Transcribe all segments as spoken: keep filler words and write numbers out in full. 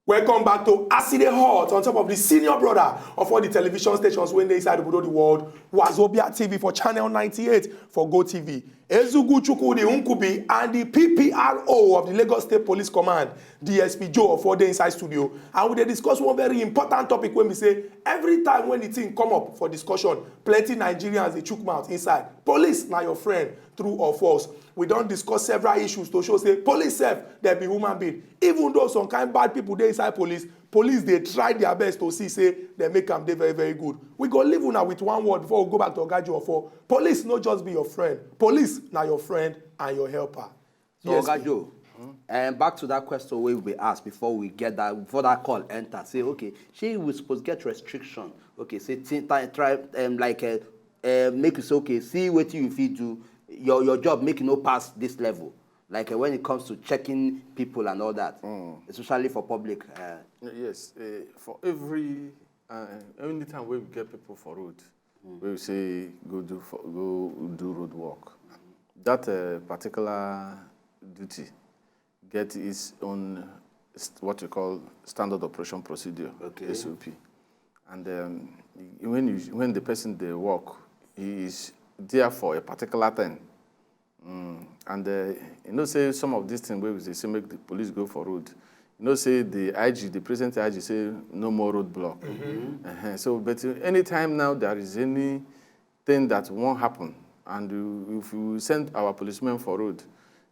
Welcome back to As E Dey Hot on top of the senior brother of all the television stations wey dey inside obodo the world, Wazobia T V for channel ninety-eight for Go T V. Ezugu Chukwudi Nkubi and the P P R O of the Lagos State Police Command, D S P Joe Ofo dey inside studio, and we dey discuss one very important topic wey be say every time when the thing come up for discussion, plenty Nigerians dey chook mouth inside. Police na your friend, true or false? We don discuss several issues to show say police sef dem be human being, even though some kind bad people dey inside police. Police dey try their best to see say dem make am dey very very good. We go leave una with one word before we go back to Oga Joe Ofo. Police no just be your friend. Police na your friend and your helper. So, Oga Joe, um, back to that question wey we ask before we get that, before that call enter. Say, okay, shey we suppose get restriction? Okay, say, ti-, ti-, try, um, like, uh, uh, make you say, okay, see wetin you fit do, your, your job, make e no pass this level. Like, uh, when it comes to checking people and all that, especially for public. Uh, Y-, yes, uh, for every, uh, anytime wey we get people for road, wey we say go do for, go do road work, that, uh, particular duty get its own st-, what you call standard operation procedure, Okay. S O P. And, um, when you, when the person dey work, he is there for a particular thing. Mm. And, uh, you know say some of these things wey we dey say make the police go for road, you know say the I G, the present I G say no more road block. Uh-huh. So, but, uh, anytime now there is anything that won't happen, and you, if we send our policemen for road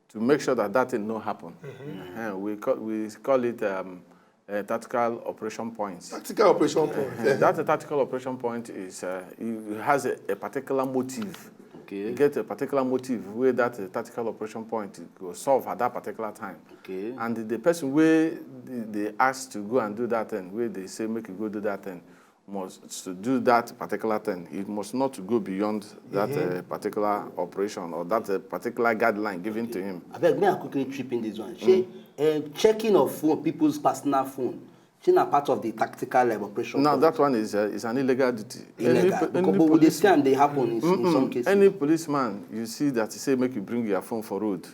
to make sure that that thing no happen, uh-huh, we call, we call it, um, uh, tactical operation points. Tactical operation point. Uh, that tactical operation point is, uh, it has a, a particular motive. Okay. You get a particular motive where that, uh, tactical operation point go solve at that particular time. Okay. And the person wey they, they ask to go and do that thing, where they say make you go do that thing, must to do that particular thing. It must not go beyond that, uh, particular operation or that, uh, particular guideline given to him. Abeg, may I quickly chip in this one? Shey, um, checking of phone, people's personal phone, shey na part of the tactical, um, operation? Now, that one is, uh, is an illegal duty. Illegal. Because, but we dey see am dey happen in, in some cases. Any policeman you see that say make you bring your phone for road,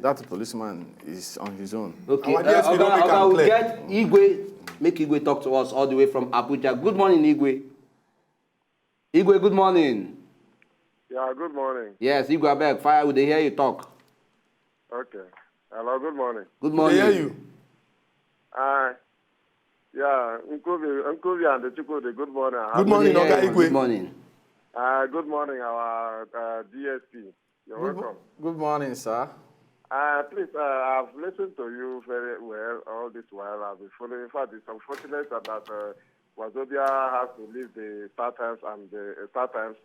that policeman is on his own. Okay, Our D S P don make am clear. Oga, Oga, we get Igwe. Make Igwe talk to us all the way from Abuja. Good morning, Igwe. Igwe, good morning. Yeah, good morning. Yes, Igwe, abeg, fire, we dey hear you talk. Okay. Hello, good morning. Good morning. We dey hear you. Uh, yeah, Nkubi, Nkubi and the Chukwudi, good morning. Good morning, Oga Igwe. Good morning. Uh, good morning, our, uh, D S P. You're welcome. Good morning, sir. Uh, please, uh, I've listened to you very well all this while. I've been following. In fact, it's unfortunate that, that, uh, Wazobia has to leave the Star Times and the, uh, Star Times.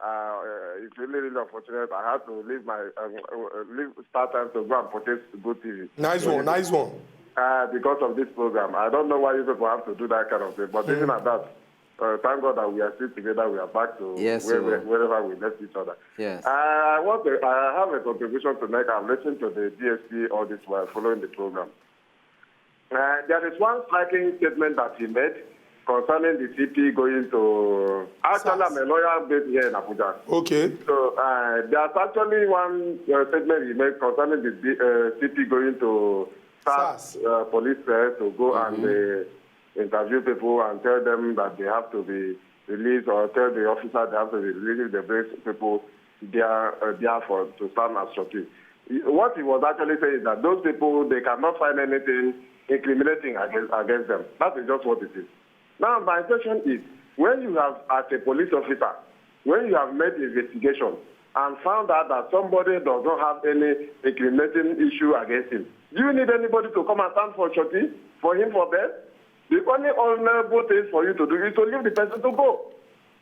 Uh, uh, it's really, really unfortunate. I had to leave my, um, uh, leave Star Times to go and protest Go T V. Nice one, nice one. Uh, because of this program. I don't know why you people have to do that kind of thing, but even at that, uh, thank God that we are still together. We are back to where, where, wherever we left each other. Yes. I want to, I have a contribution to make. I've listened to the D S P all this while following the program. Uh, there is one striking statement that he made concerning the C P going to. Actually, I'm a lawyer based here in Abuja. Okay. So, uh, there's actually one, uh, statement he made concerning the, uh, C P going to SARS, uh, police cell to go and, uh, interview people and tell them that they have to be released, or tell the officer they have to be released if they bring people there, uh, there for to stand as surety. He, what he was actually saying is that those people, they cannot find anything incriminating against, against them. That is just what it is. Now, my question is, when you have, as a police officer, when you have made investigation and found out that somebody does not have any incriminating issue against him, do you need anybody to come and stand for surety for him for bail? The only honorable thing for you to do is to leave the person to go,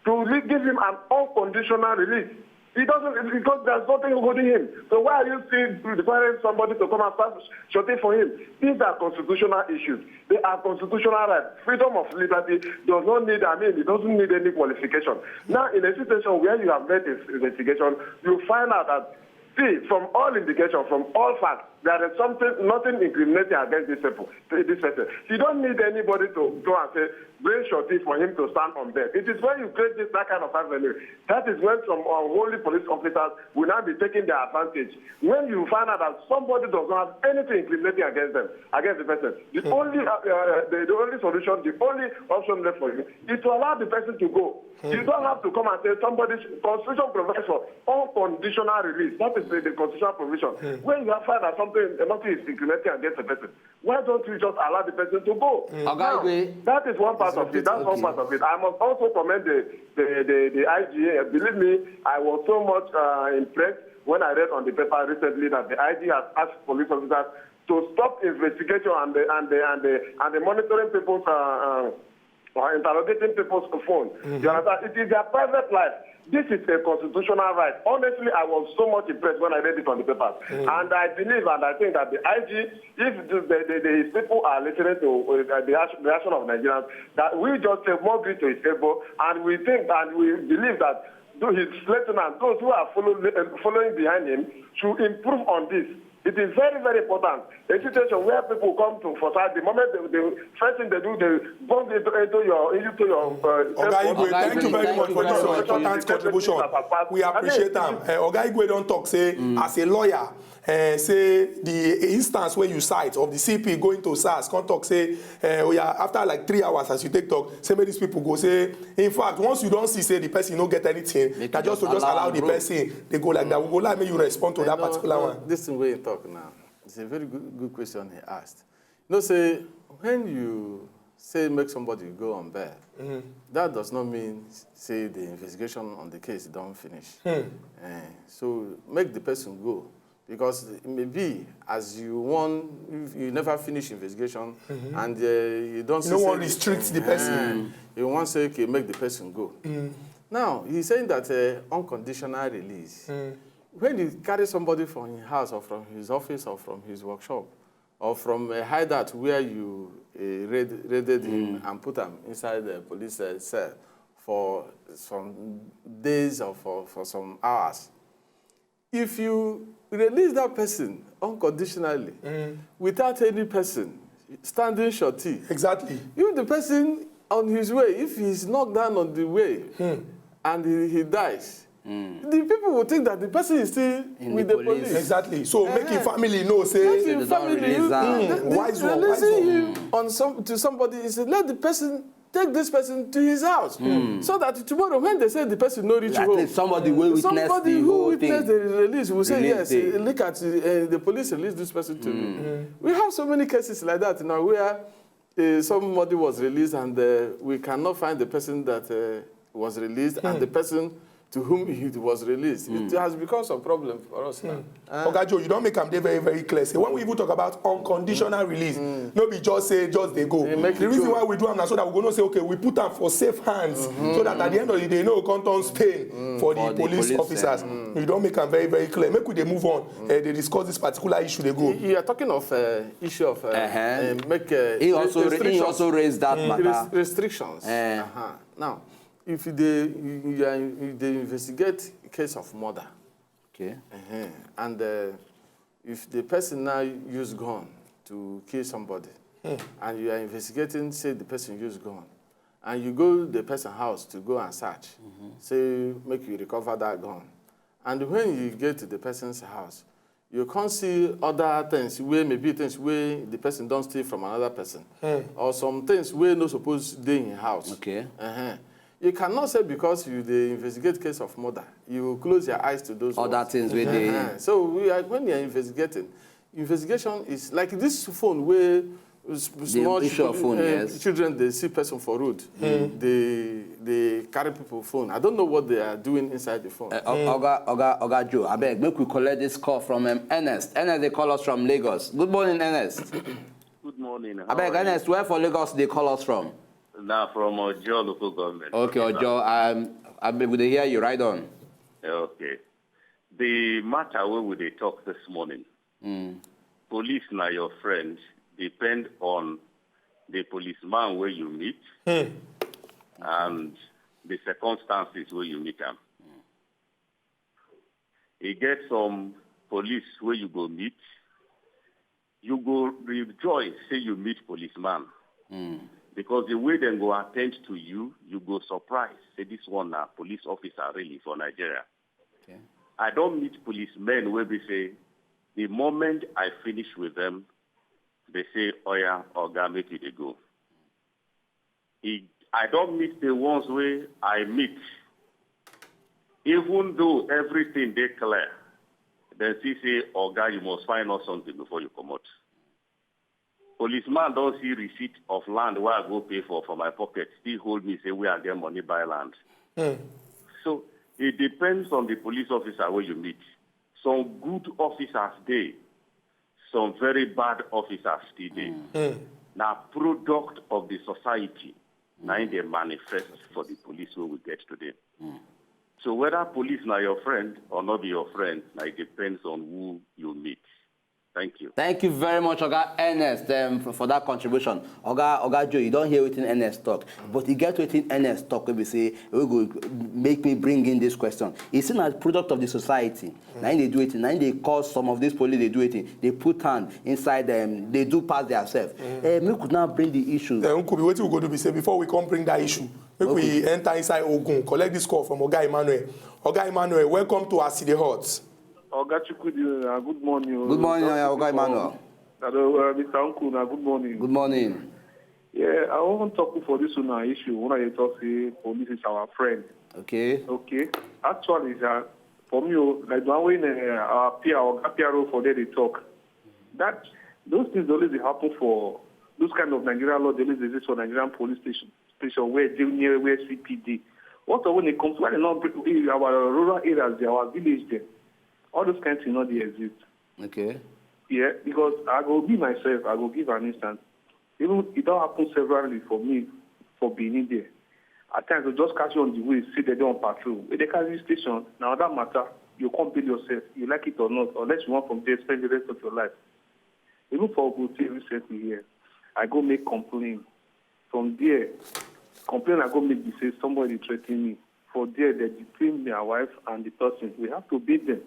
to le-, give him an unconditional release. He doesn't, because there's nothing holding him. So why are you still requiring somebody to come and start shooting for him? These are constitutional issues. They are constitutional rights. Freedom of liberty does not need, I mean, it doesn't need any qualification. Now, in a situation where you have made an investigation, you find out that See, from all indications, from all facts, there is something, nothing incriminating against this people, this person. You don't need anybody to go and say, bring Shorty for him to stand on bed. It is when you create this, that kind of avenue, that is when some unholy police officers will now be taking their advantage. When you find out that somebody does not have anything incriminating against them, against the person, the only uh, uh, the, the only solution, the only option left for you is to allow the person to go. You don't have to come and say somebody should, constitution provides for unconditional release. That is the, the constitutional provision. When you have found that something, nothing is incriminating against a person, why don't you just allow the person to go? Oga Igwe. That is one part of it. That's one part of it. I must also commend the the the, the I G. Uh, Believe me, I was so much uh, impressed when I read on the paper recently that the I G has asked police officers to stop investigation and the and the and the and the monitoring people's uh, uh, or interrogating people's phone. You understand? It is their private life. This is a constitutional right. Honestly, I was so much impressed when I read it on the papers. And I believe and I think that the I G, if the, the, the, the people are listening to uh, the, action, the action of Nigerians, that we just say more greed to his elbow, and we think and we believe that those, his lieutenants, those who are following, uh, following behind him, should improve on this. It is very, very important. A situation where people come to for the moment the, the first thing they do, they bump into, into your into your. Uh, Oga Igwe, Oga thank you Igwe, very thank much you for very this much. important contribution. We appreciate am. Uh, Oga Igwe don talk say as a lawyer, uh, say the instance where you cite of the C P going to SARS, come talk say, uh, oh yeah, after like three hours as you take talk, say make these people go. Say in fact, once you don't see say the person no get anything, Make that you just to just just allow allow am the go. Person they go like that. We go like make you respond to that No, particular no, one. This thing where you talk now, it's a very good, good question he asked. You know, say when you say make somebody go on bail, that does not mean say the investigation on the case don't finish. Eh, so make the person go because maybe as you want, if you never finish investigation and uh, you don't No see one say- restrict the person. Eh, you want say okay, make the person go. Now he's saying that uh, unconditional release. When you carry somebody from his house or from his office or from his workshop or from a hideout where you uh, raid, raided him and put him inside the police uh, cell for some days or for, for some hours, if you release that person unconditionally without any person standing shorty, Exactly. if the person on his way, if he's knocked down on the way and he, he dies, the people will think that the person is still In with the the, police. police. Exactly. So make him Uh-huh. family know Let say him don't family, release you, am. the- the- Wise one, wise releasing one. him on some to somebody is let the person take this person to his house so that tomorrow when they say the person no reach At home, least somebody will witness somebody the who whole witnessed thing. The release will say Release yes. the- Look at uh, the police released this person to me. We have so many cases like that now where uh, somebody was released and uh, we cannot find the person that uh, was released and the person to whom he was released. It has become some problem for us now. Uh, Oga Joe, you don't make am dey very very clear. Say when we even talk about unconditional release, no be just say just they go. They make The it reason go. Why we do am na so that we go know say okay, we put am for safe hands, so that at the end of the day, no come turn stain for the For the police police, officers. eh. You don't make am very very clear. Make we dey move on. Uh, they discuss this particular issue. They go. You are talking of uh, issue of uh, Uh-huh. uh, make uh, He also he restrictions. also raised that Res- matter. restrictions. Eh. Uh-huh. Now, if they you, you, are, you they investigate case of murder, Okay. uh-huh, and uh, if the person now use gun to kill somebody, and you are investigating, say the person use gun, and you go the person house to go and search, say make you recover that gun, and when you get to the person's house, you can't see other things where maybe things where the person don't steal from another person, or some things where no suppose dey in house. Okay. Uh-huh. You cannot say because you dey investigate case of murder, you close your eyes to those Other ones. Things wey dey. Uh-huh. So we are, when you are investigating, investigation is like this phone where s- small issue of children, phone, uh, yes. children they see person for road, they they carry people phone. I don't know what they are doing inside the phone. Uh, O- Oga Oga Oga Joe, abeg make we collect this call from um, Ernest. Ernest they call us from Lagos. Good morning, Ernest. Good morning. How Abeg, are you? Ernest, where for Lagos they call us from? Now from Ojo local government. Okay, Ojo, um, I be, we dey hear you. Right on. Okay. The matter where we dey talk this morning. Police na your friend depend on the policeman where you meet and the circumstances where you meet am. E get some police wey you go meet, you go rejoice say you meet policeman. Mm. Because the way dem go attend to you, you go surprise say this one na police officer really for Nigeria. Okay. I don't meet policemen wey be say the moment I finish with them, they say, "Oya, Oga, make you dey go." E, I don't meet the ones wey I meet. Even though everything dey clear, dem still say, "Oga, you must find out something before you comot." Policeman don see receipt of land wey I go pay for for my pocket, still hold me say, "Where I get money buy land?" Hmm. So it depends on the police officer wey you meet. Some good officers dey, some very bad officers still dey. Hmm. Na product of the society na im dey manifest for the police wey we get today. Hmm. So whether police na your friend or not be your friend, na it depends on who you meet. Thank you. Thank you very much, Oga Ernest, um, for, for that contribution. Oga, Oga Joe, you don't hear wetin Ernest talk, but you get wetin Ernest talk. We say we go make me bring in this question. It's not a product of the society. Mm. Now they do it. Now they cause some of these police. They do it. They put hand inside them. They do pass themselves. Mm. Uh, we could now bring the issue. Then could be wetin we go do be say before we come bring that issue, make we enter inside Ogun, collect this call from Oga Emmanuel. Oga Emmanuel, welcome to As E Dey Hot. Oga Chukwudi, uh, good morning. Good morning, Oga Emmanuel. Hello, uh, Mister Uncle, uh, good morning. Good morning. Yeah, I wan talk for this una issue. When I talk say police is our friend. Okay. Okay. Actually, uh, for me, oh, like the one when uh, our P R, our P R O for there they talk. That those things always dey happen for those kind of Nigerian law. They always exist for Nigerian police station, station where they near where C P D. What of when it comes when they not bring in our rural areas, there, our village there, all those kind of things not they exist. Okay. Yeah, because I go be myself. I go give an instance. Even it don't happen severally for me for Benin there. At times, they just catch you on the way, see they dey on patrol. If they carry you station, now that matter, you can't build yourself. You like it or not, unless you want from there spend the rest of your life. Even for Ogun State recently here, I go make complaint. From there, complaint I go make be say somebody threaten me. For there, they detain my wife and the person. We have to beat them.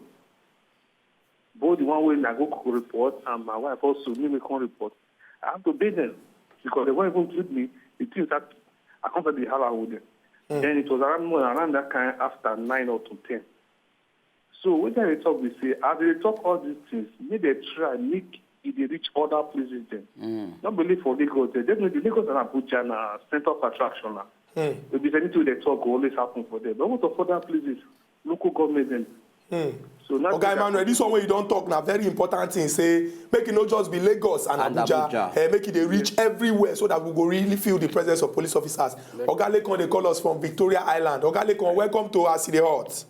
Both the one wey I go report and my wife also, me we come report. I have to beat them because they won't even treat me. The things that I can't be holla with them. Mm. Then it was around more around that kind after nine or to ten. So when they talk, we say, as they talk all these things, make they try make it dey reach other places then. Mm. Not believe for Lagos, they definitely Lagos and Abuja na center of attraction na. Mm. If there's anything they talk, go always happen for them. But what of other places, local government then? Mm. So now Oga Emmanuel, this one wey you don talk na very important thing. Say make e no just be Lagos and, and Abuja, Abuja. Eh, make it dey reach everywhere so that we go really feel the presence of police officers. Oga Lekan dey call us from Victoria Island. Oga Lekan, welcome to As E Dey Hot.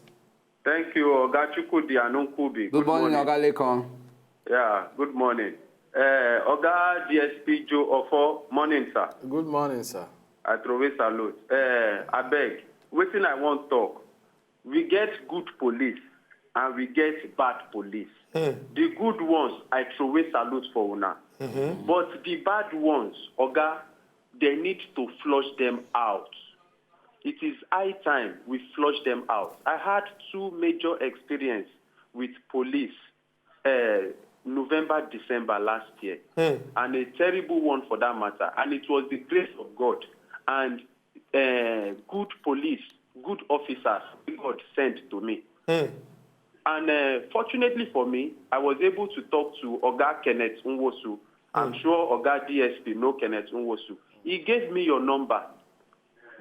Thank you, Oga Chukwudi and Nkubi. Good morning, Oga Lekan. Yeah, good morning. Uh, Oga D S P Joe Ofo, morning, sir. Good morning, sir. I throw away salute. Uh, I beg, wetin I want talk. We get good police and we get bad police. Hmm. The good ones, I throw away salute for una. Mm-hmm. But the bad ones, Oga, they need to flush them out. It is high time we flush them out. I had two major experience with police uh, November, December last year, hmm, and a terrible one for that matter. And it was the grace of God and uh, good police, good officers God sent to me. Hmm. And uh, fortunately for me, I was able to talk to Oga Kenneth Nwosu. I'm, hmm, sure Oga D S P know Kenneth Nwosu. He gave me your number.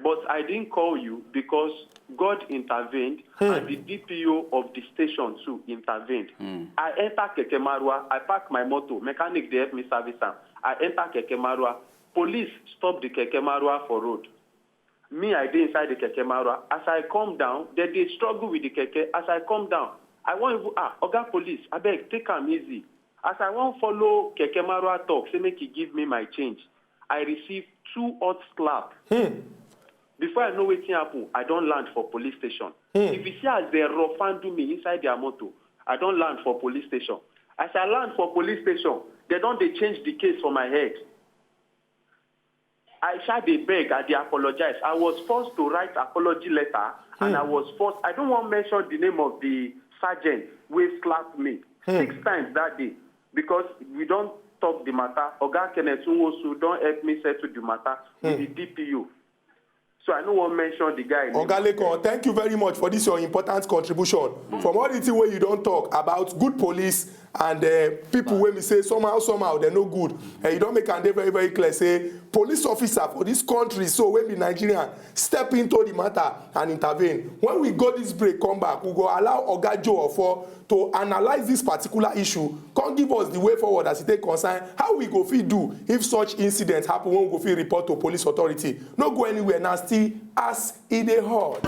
But I didn't call you because God intervened, hmm, and the D P O of the station too intervened. Hmm. I enter Keke Marwa, I park my motor, mechanic dey help me service am. I enter Keke Marwa, police stop the Keke Marwa for road. Me, I dey inside the Keke Marwa. As I come down, they dey struggle with the Keke. As I come down, I wan even, ah, Oga Police, abeg, take am easy. As I wan follow Keke Marwa talk, say make he give me my change, I receive two hot slap. Hmm. Before I know wetin happen, I don land for police station. Hmm. If you see as they rough handle me inside their motor, I don land for police station. As I land for police station, they don dey change the case for my head. I sha dey beg, I dey apologize. I was forced to write apology letter, and, hmm, I was forced, I don't want mention the name of the sergeant wey slap me. six times that day, because we don talk the matter. Oga Kenneth Nwosu don help me settle the matter with the D P O. So I no wan mention the guy name. Oga Lekan, thank you very much for this your important contribution. From all the thing wey you don talk about good police and uh, people wey be say somehow somehow dem no good, and you don make am dey very very clear say police officer for this country so wey be Nigerian step into the matter and intervene. When we go this break come back, we go allow Oga Joe Ofo to analyse dis particular issue, come give us di way forward as e take concern how we go fit do if such incident happen, wey we go fit report to police authority. No go anywhere, na still as e dey hot.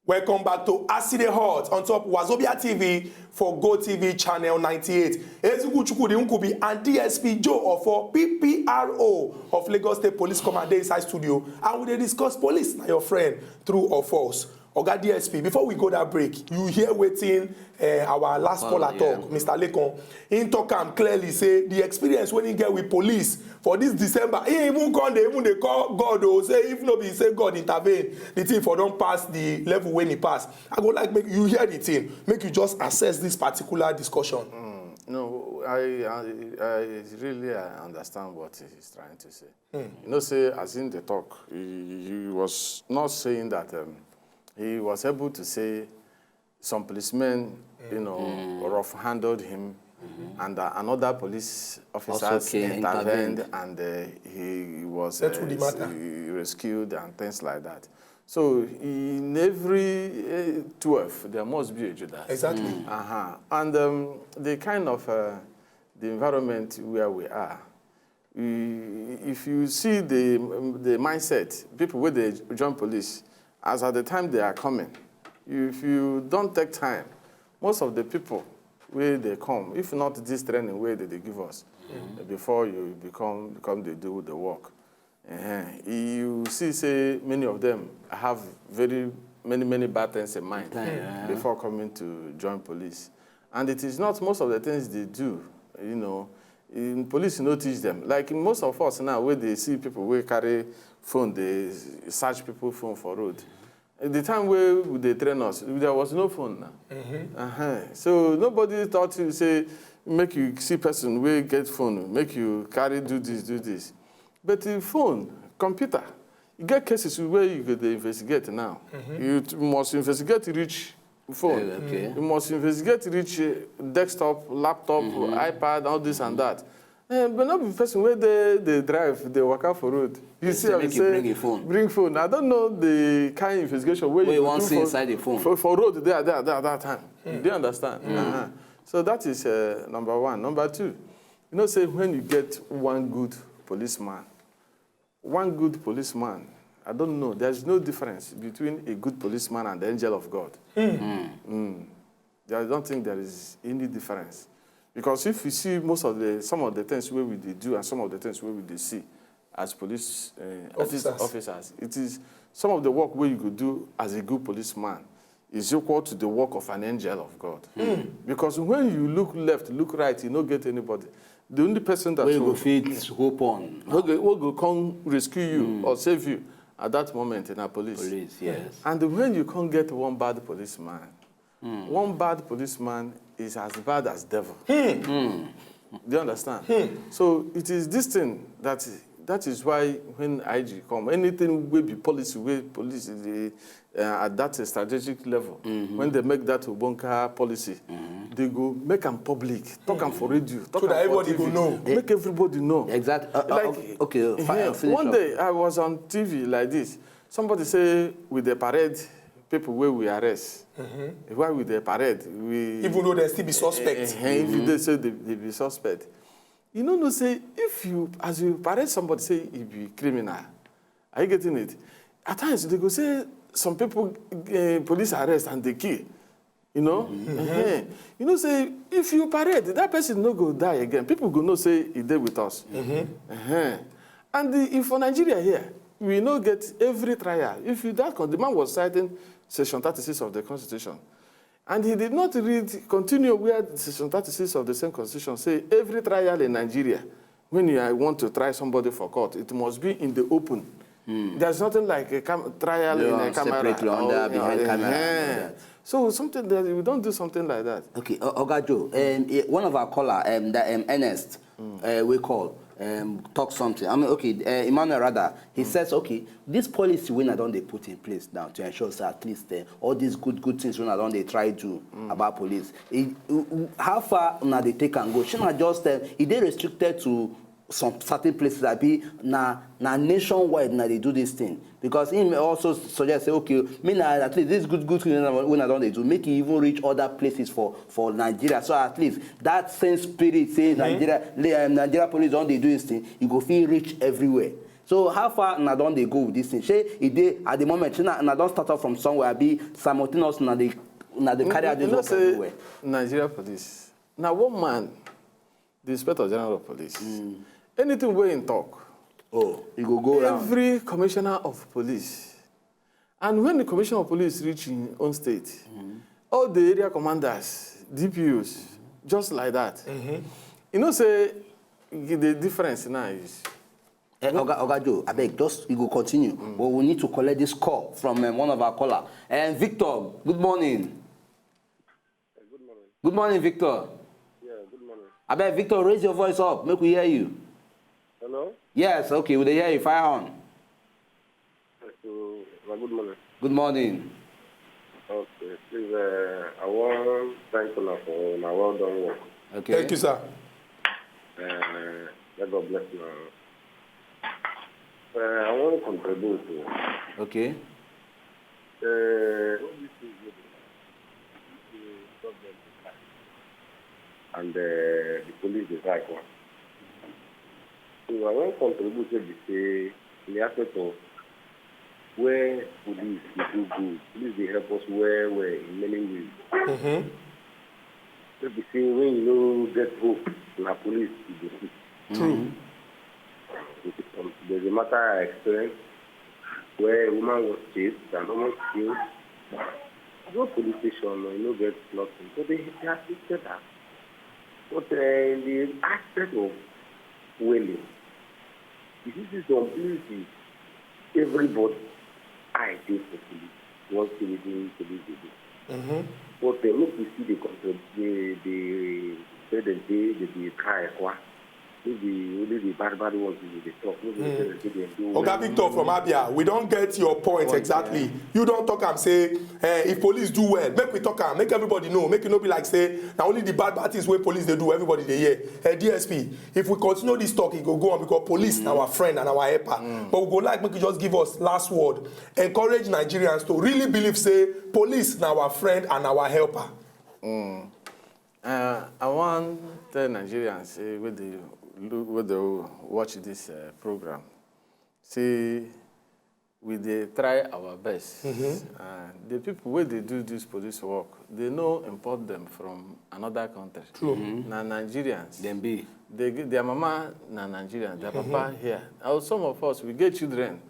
Welcome back to As E Dey Hot on top Wazobia T V for Go T V channel ninety-eight. Ezugwu Chukwudi Nkubi and D S P Joe Ofo, P P R O of Lagos State Police Command, dey inside studio, and we dey discuss police, na your friend, true or false. Oga D S P, before we go that break, you hear wetin uh, our last caller talk, Mister Lekon. He talk am clearly say the experience wey he get with police for this December, he even come dey even dey call God o, say if no be say God intervene, the thing for don pass the level wey e pass. I go like make you hear the thing, make you just assess this particular discussion. No, I, I, I really uh, understand what he's trying to say. You know, say as in the talk, he, he was not saying that um, he was able to say some policemen, you know, rough handled him, and uh, another police officer Also came, intervened, intervened. And uh, he was Settled the uh, matter. he rescued and things like that. So in every uh, twelve, there must be a Judas. Exactly. Uh-huh. And um, the kind of uh, the environment where we are, you, if you see the the mindset, people wey dey join police, as at the time they are coming, if you don't take time, most of the people wey dey come, if not this training wey they dey give us, before you become become dey do the work, uh-huh, you see say many of them have very many many bad things in mind before coming to join police. And it is not most of the things they do, you know, in police no teach them. Like most of us now, wey dey see people wey carry phone, dey search people phone for road. The time wey we dey train us, there was no phone now. Uh-huh. So nobody taught you say make you see person wey get phone, make you carry do this, do this. But the phone, computer, you get cases where you go dey investigate now. You t- must investigate reach phone. Yeah, okay. You must investigate reach uh, desktop, laptop, iPad, all this and that. Eh, but not be person wey dey dey drive, dey waka for road. You They see, say am make say you bring a phone. Bring phone. I don't know the kind investigation wey Wey you you go wan do see for, inside the phone. for for road there there there that time. Do you understand? Uh-huh. So that is uh, number one. Number two, you know, say when you get one good policeman, one good policeman, I don't know. There's no difference between a good policeman and the angel of God. Mm. I don't think there is any difference. Because if you see most of the some of the things wey we dey do and some of the things wey we dey see as police uh, Officers. Officers, it is some of the work wey you go do as a good policeman is equal to the work of an angel of God. Because when you look left, look right, you no get anybody. The only person that Wey you will- go fit hope on. wey go, wey go come rescue you or save you at that moment na police. Police, yes. And when you come get one bad policeman, one bad policeman is as bad as devil. Do you understand? So it is this thing that that is why when I G come, anything wey be policy wey police dey uh, at that strategic level, when they make that Obonka policy, they go make am public, talk am for radio, talk So that am for everybody T V, go know. Make everybody know. Exact. Uh, uh, Like okay, okay, fi- yeah, finish one up. Day I was on T V like this. Somebody say we dey parade people wey we arrest. Why we dey parade? We Even though they still be suspects. Eh, eh, if they say they, they be suspect, you no know say if you as you parade somebody say he be criminal, are you getting it? At times they go say some people uh, police arrest and they kill. You know, uh-huh. You know say if you parade, that person no go die again. People go know say he dey with us. Uh-huh. And the, if for Nigeria here, we no get every trial. If you that con- the man was citing section thirty-six of the constitution, and he did not read continue where section thirty-six of the same constitution say every trial in Nigeria When you want to try somebody for court, it must be in the open. There's nothing like a cam- trial in a camera. Separately, under, behind camera and all that. So something that we don't do something like that. Okay, Oga Joe, um, eh, one of our caller, um, that um, Ernest, uh, we call, um, talk something. I mean, okay, uh, Emmanuel rather, he says, okay, this policy when I don't they put in place now to ensure say at least uh, all these good good things when I don't they try do about police. It, how far now they take and go? Shouldn't I just uh, it they restricted to some certain places that be na na nationwide na they do this thing because him also suggest say okay me na at least this good good thing wey I don dey do make e even reach other places for for Nigeria so at least that same spirit say Nigeria le- um, Nigeria police don dey do this thing e go fit reach everywhere so how far una don dey go with this thing shey e dey at the moment shey una una don start off from somewhere abi simultaneous una dey una dey carry out this work everywhere. Nigeria police na one man, the Inspector General of Police. Anything wey him talk, oh, e go go round. Every commissioner of police, and when the commissioner of police reach him own state, all the area commanders, D P Os, just like that. You know say the difference now is Eh, Oga, Oga Joe, abeg, just you go continue, but we need to collect this call from um, one of our caller. And Victor, good morning. Good morning. Good morning, Victor. Yeah, good morning. Abeg, Victor, raise your voice up. Make we hear you. Hello? Yes, okay, we dey hear you. Fire on. So, well, good morning. Good morning. Okay, please, uh, I want to thank you for my well done work. Okay. Thank you, sir. Uh, may God bless you. Uh, I want to contribute to. Okay. Uh, all these things wey dey happen, the government dey fight, and uh, the police dey fight one. So I wan contribute wey be say in the aspect of where police dey do good, police dey help us well well in many ways. Mm-hmm. Wey be say when you no get hope, na police you go see. True. There's a matter I experienced where a woman was chased and almost killed. I go police station, I no get nothing. So they, they assisted her. But uh, in the aspect of wailing, you see, see some places, everybody eye dey for police. One thing wey dey police dey do. Mm-hmm. But uh, make we see the control, the the say dem dey dey dey try kwa. No be only the bad bad ones we dey talk. No be say dem say dem do well. Oga Victor from Abia, we don get your point exactly. You don talk am say eh, if police do well, make we talk am, make everybody know, make e no be like say na only the bad bad things wey police dey do everybody dey hear. Eh, D S P, if we continue this talk, e go go on because police na our friend and our helper. But we go like make you just give us last word, encourage Nigerians to really believe say police na our friend and our helper. Uh, I wan tell Nigerians say wey dey look wey dey watch this uh, program say we dey try our best. Uh, the people wey dey do this police work, they no import them from another country. True. Na Nigerians. Dem be. They, their mama na Nigerian, their papa here. And some of us, we get children.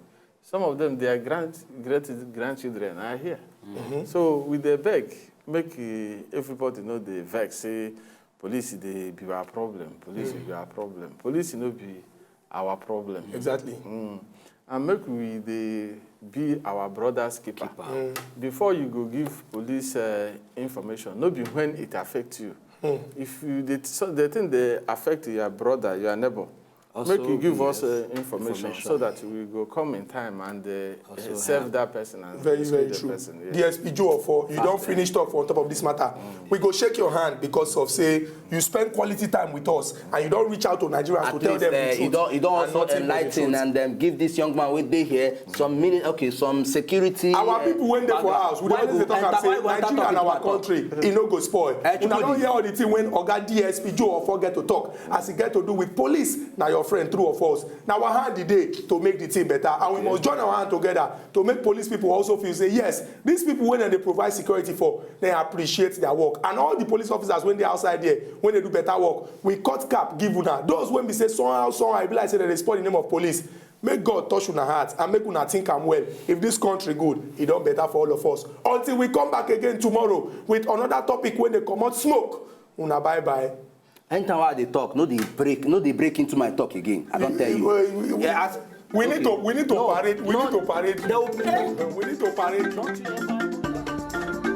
Some of them, their grand, great grandchildren are here. So we dey beg, make uh, everybody know dey vex, say police dey be our problem, police be our problem. Police no be our problem. Exactly. And make we dey be our brother's keeper. Before you go give police uh, information, no be when it affect you. If you dey so the thing dey affect your brother, your neighbor, make you give us uh, information so that we go come in time and uh, serve that person and very very true. D S P Joe Ofo, you don finish talk for on top of this matter. We go shake your hand because of say you spend quality time with us and you don reach out to Nigerians to tell them the truth. You don also enlighten and um, give this young man wey dey here some minute okay some security. Our people wey dey for house we dey always dey talk am say Nigeria na our country e no go spoil. Una don hear all the thing wey Oga D S P Joe Ofo get to talk as e get to do with police na your friend true or false na our hand e dey to make the thing better and we must join our hand together to make police people also feel say yes these people wey dem dey provide security for dem appreciate their work and all the police officers wey dey outside there wey dey do better work we cut cap give una those wey be say somehow somehow e be like say dem dey spoil the name of police make God touch una heart and make una think am well if this country good e don better for all of us until we come back again tomorrow with another topic wey dey comot smoke una bye bye. Anytime I dey talk, no dey break, no dey break into my talk again. I don tell you. We, we, we, Yeah, as, we need okay. to we need to No, parade we no, need to parade. They will play. We need to parade. Don't you ever.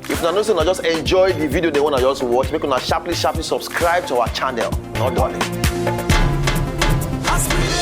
If una know say una just enjoy the video, the one I just watch, make una sharply sharply subscribe to our channel. Not done. As we dey